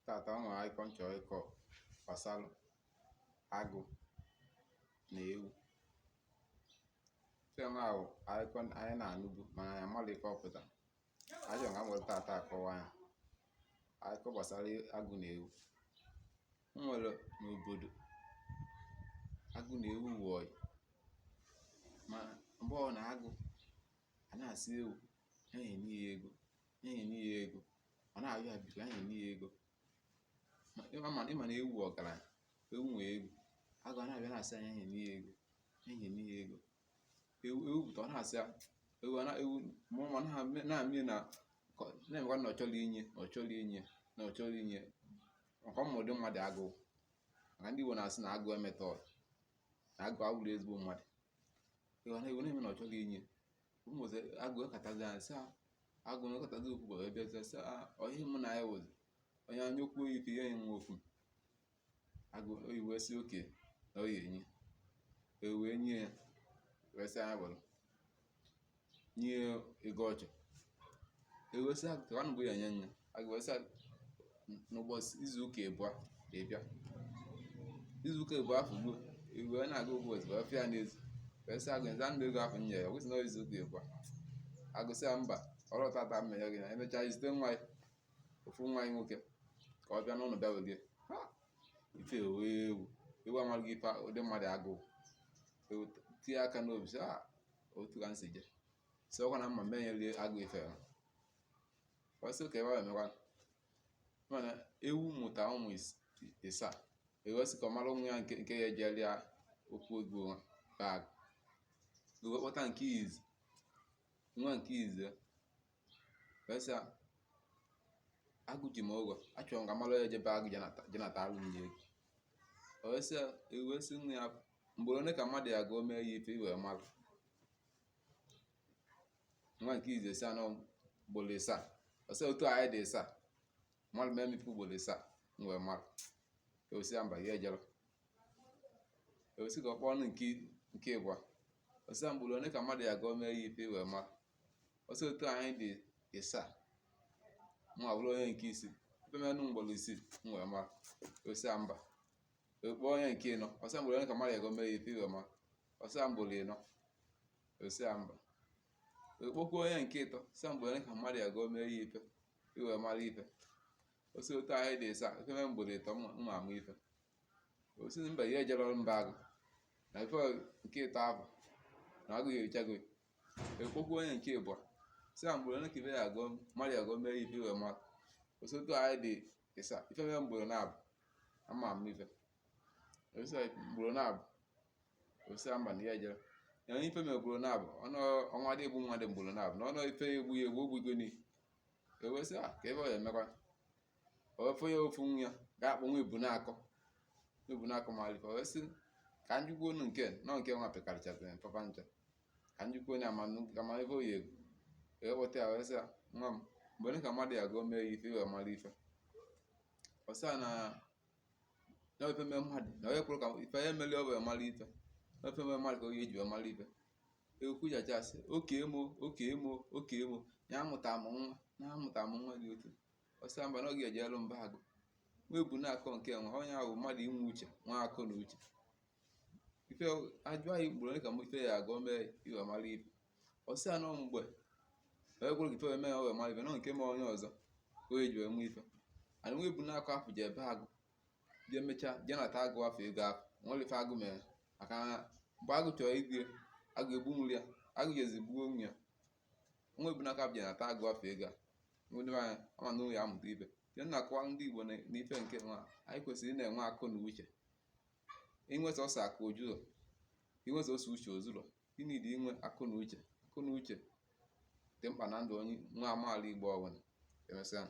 Tata o nwere akụkọ m chọrọ ịkọ gbasara agụ na ewu. Ife nwa ahụ akụkọ anyị na-anụbu mana anyị amarọ ife ọ pụtara. Achọrọ m ka m were tata kọwaa ya. Akụkọ gbasara agụ na ewu. O nwere n'obodo agụ na ewu wụ ọyị, mana mgbe ọbụla agụ a na-asị ewu ya nye ya ego, ya nye ya ego, ọ na-ayọ ya biko ya nye ya ego. Ị ma na ewu ọgaranya, ewu nwee ego. Agụ a na-abịa na-asị ya nye ya ego, ya nye ya ego. Ewu ewu pụta ọ na-asị ya ewu a na ewu ma na-amị na na-emekwa na ọ chọrọ inye, na ọ chọrọ inye, na ọ chọrọ inye, maka ọ ma ụdị mmadụ agụ. Maka ndị Igbo na-asị na agụ emetọ, na agụ awụrụ ezigbo mmadụ. Ewu na ewu na-eme na ọ chọrọ inye. Ụmụzi agụ ekatazi anya sị agụ na ekatazi okwu bụ ebe sị ọ ihe mụ na ya wụzi onye anya okwu ife ihe nwe okwu. Agụ oyi wee sị oke na ọ ya enye. Ewu wee nye ya, wee sị anya were nye ego ọ chọrọ. Ewu wee sị agụ ka bụ ya enye nya. Agụ wee sị n'ụbọchị izu ụka ịbụa ịbịa. Izu ụka ịbụa afọ ruo, ewu wee na-aga ụbọchị wee fịa n'ezi. Wee sị agụ nza ndụ ego afọ nye ya, kwụsị na izu ụka ịbụa. Agụ sị ya mba, ọrụ tata mmenye gị na emechaa izite nwa ya, ofu nwa ya nwoke ka ọ bịa n'ụlọ bịa welie. Ha! Ife wee ewu. Ewu amaghị ife ụdị mmadụ agụụ. Ewu tinye aka n'obi sị ah, otu ka m si je. Sị ọkwa na mma menyelie agụ ife ya. Ọ sị ka ebe ọ emekwa. Mana ewu mụta ụmụ ịsaa. Ewu sị ka ọ mara ụmụ ya nke nke ya ejelia okwu ego ba agụ. Ewu kpọta nke izi, nwa nke izi ya. Wee sị ya agụ ji m ụgwọ, achọrọ m ka mara onye jebe agụ jenata alụ m ego. O wee sị ya, ewu wee sị nwa ya mgboro one ka mmadụ ya ga o mee ya ife i wee mara. Nwa nke izi sị ya na ugboro ịsaa. Ọ sị otu anyị dị ịsaa, mmadụ mee m ife ugboro ịsaa m wee mara. Ewu sị ya mba, ya ejela. Ewu sị ka ọ kpọọ ọnụ nke nke ịbụa. Ọ sị ya mgboro one ka mmadụ ya ga o mee ya ife i wee mara. Ọ sị otu anyị dị ịsaa, mụ abụrụ onye nke isii, ife menụ mgboro isii m wee mara. Ewu sị ya mba. Ewu kpọọ onye nke ịnọ. Ọ sị ya mgboro one ka mmadụ ya ga o mee ya ife i wee mara. Ọ sị ya mgboro ịnọ. Ewu sị ya mba. Ewu kpọkwuo onye nke ịtọ. Sị ya mgboro one ka mmadụ ya ga o mee ya ife i wee mara ife. Ọ sị otu anyị dị ịsaa, ife mee mgboro ịtọ m ama ife. O sị mba, ya ejela ọrụ mba agụ. Na ife nke ịtọ ahụ na agụ ya ehichago. Ewu kpọkwuo onye nke ịbụa. Sị ya mgboro one ka ife ya aga mmadụ ya ga o mee ya ife i wee mara. Ọ sị otu anyị dị ịsaa, ife mee mgboro naabụ ama ama ife. O sị ya mgboro naabụ. O sị ya mba, na ya ejela. Na onye ife mere ugboro naabụ, ọnụ ọnwa dị egbu mmadụ mgboro naabụ, na ọnụ ife ya egbu ya egbu ogbugo ni. Ewu wee sị ah, ka ebe ọ ya emekwa. O wee fụ ya ofu nwa ya ga-akpọ nwa ebu na-akọ. Nwa ebu na-akọ mara ife. O wee sị ka njikwa onu nke nọ nke nwa pekarịchapụrụ papa ncha. Ka njikwa onye ama ama ife o ya egwu. Wee kpọta ya wee sị ya nwa m mgbe ole ka mmadụ ya ga o mee ya ife i wee mara ife. Ọ sị ya na na ife mee mmadụ na onye kwuru ka ife ya emeli ọ wee mara ife. Na ife mee mmadụ ka onye eji wee mara ife. Ewu kwuchacha sị oke emo, oke emo, oke emo, ya amụta m nwa, na amụta m nwa dị otu. Ọ sị ya mba, na ọ ga-ejelu mba agụ. Nwa ebu na-akọ nke nwa onye ahụ mmadụ inwe uche, nwa akọ na uche. Ife ajụ anyị mgboro ole ka ife ya aga o mee i wee mara ife. Ọ sị ya nọ mgbe onye kwuru ka ife wee mee ya o wee mara ife, nọ nke mee onye ọzọ ka o ji wee nwee ife. And nwa ebu na-akọ afụ ji ebe agụ jee mechaa jee nata agụ afọ ego afụ nwere ife agụ mere, maka na mgbe agụ chọrọ igbu ya, agụ egbu nwere ya, agụ jezi gbuo onwe ya. Nwa ebu na-akọ afụ ji nata agụ afọ ego a. Ndị be anyị ama na ya amụta ife. Ihe m na-akọwa ndị Igbo na ife nke nwa, anyị kwesịrị ị na-enwe akọ na uche. Inwe sọsọ akụ ojuro, inwe sọsọ uche ozuro. Ị need inwe akọ na uche. Akọ na uche dị mkpa na ndụ onye nwa amaala Igbo ọbụla. Emesịa.